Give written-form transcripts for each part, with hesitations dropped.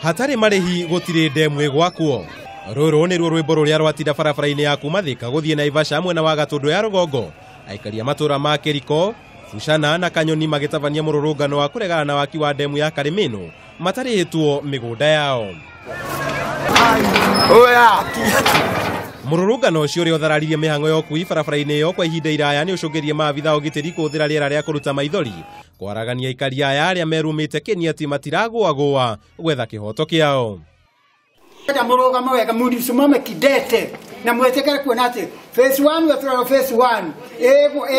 Hatarĩ marĩhi gũtirĩ ndemu ĩgwakwo. Rũrũ nĩruo rwĩmbo rũrĩa rwatinda barabara-inĩ ya kuma Thika gũthiĩ Naivasha mwena wa Gatũndũ ya rũgongo. Aikari a matũra ma Kĩriko, Bucana na Kanyoni magĩtabania mũrũrũngano wa kũregana na waki wa ndemu ya Karĩmĩnũ matarĩhĩtwo mĩgũnda yao. Mũrũrũngano ũcio ũrĩa ũthararirie mĩhang'o ya ũkui barabara-inĩ ĩyo kwa ihinda iraya nĩ ũcũngĩrĩrie maabitha ũgitĩri kũhũthĩra rĩera rĩa kũruta maithori kwaragania aikari aya arĩa merumĩte kĩni atĩ matiragũagũa gwetha kĩhoto kĩao. Enda mũrũgamo wega mũsimame kidete na mwĩtĩkĩre kuona atĩ phase 1 wetũrarwo phase 1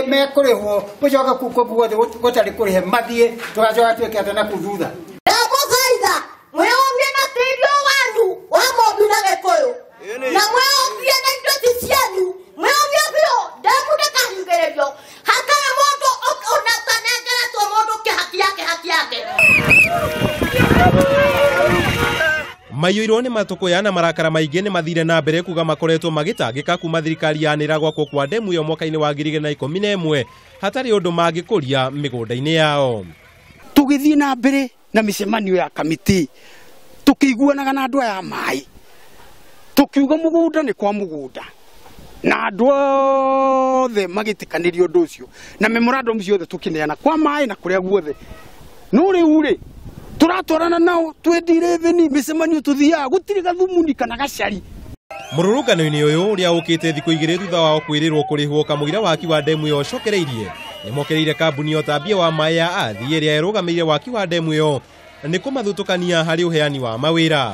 mekũrĩhwo gũcoka kũu guothe gũtarĩ kũrĩhe mathiĩ tũgacoka twĩke atĩa na kũu thutha. Ndagũthaitha mwĩyũmie na tĩri ũyũ wanyu wa Mũmbi na Gĩkũyũ na mwĩyũmie na indo ici cianyu, mwĩyũmie biũ, ndemu ndĩkahingĩrĩrio hatarĩ mũndũ ũtanengeretwo mũndũ kĩhaki yake haki yake. Maiyũirwo nĩ matũkũya na marakara maingĩ nĩ mathire na mbere kuga makoretwo magĩtangĩka kuma thirikari yanĩra gwakwo kwa ndemu ĩyo mwaka-inĩ wa 2011 hatarĩ ũndũ mangĩkũria mĩgũnda-inĩ yao. Tũgĩthiĩ na mbere na mĩcemanio ya kamĩtĩ tũkĩiguanaga na andũ aya a maĩ tũkiuga mũgũnda nĩ kwa mũgũnda na andũ othe magĩtĩkanĩria ũndũ ũcio na memorandum ciothe tũkĩneana kwa maĩ na kũrĩa guothe. No rĩu rĩ tũratwarana nao twendire mĩcemanio tũthiaga gũtirĩ gathumuni kana gacari. Mũrũrũngano-inĩ ũyũ ũrĩa ũkĩte thikũ igĩrĩ thutha wao kwĩrĩrwo kũrĩhwo kamũira waki wa ndemu ĩyo ũcokereirie nĩ mokereire kambuni ya ũtambia wa maĩ ya Athi ĩrĩa ĩrũgamĩrĩire waki wa ndemu ĩyo nĩ kũmathutũkania harĩ ũheani wa mawĩra.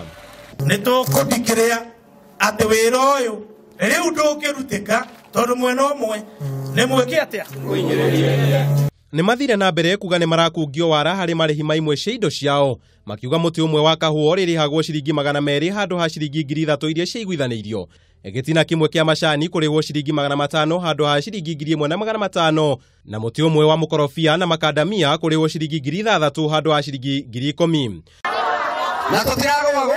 Nĩ tũkũthikĩrĩria atĩ wĩra ũyũ rĩu ndũngĩrutĩka tondũ mwena ũmwe nĩ mwĩke atĩa. Nĩ mathire na mbere kuga nĩ marakungio wara harĩ marĩhi ma imwe cia indo ciao makiuga mũtĩ ũmwe wa kahũa ũrĩrĩhagwo ciringi 200 handũ ha ciringi 3,000 iria ciaiguithanĩirio. Gĩtina kĩmwe kĩa macani kũrĩhwo ciringi 500 handũ ha ciringi 1,500 na mũtĩ ũmwe wa mũkorobia na makandamia kũrĩhwo ciringi 6,000 handũ ha ciringi 10,000. Na tũtiragũagwo.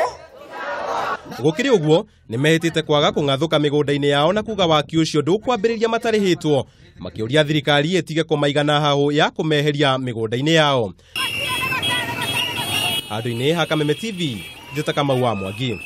Gũkĩrĩ ũguo nĩ mehĩtĩte kwaga kũng'athũka mĩgũnda-inĩ yao na kuga waki ũcio ndũkwambĩrĩria matarĩhĩtwo makĩũria thirikari ĩtige kũmaigana hahũ ya kũmeheria mĩgũnda-inĩ yao. Handũ-inĩ ha Kameme TV, Njĩta Kamau wa Mwangi.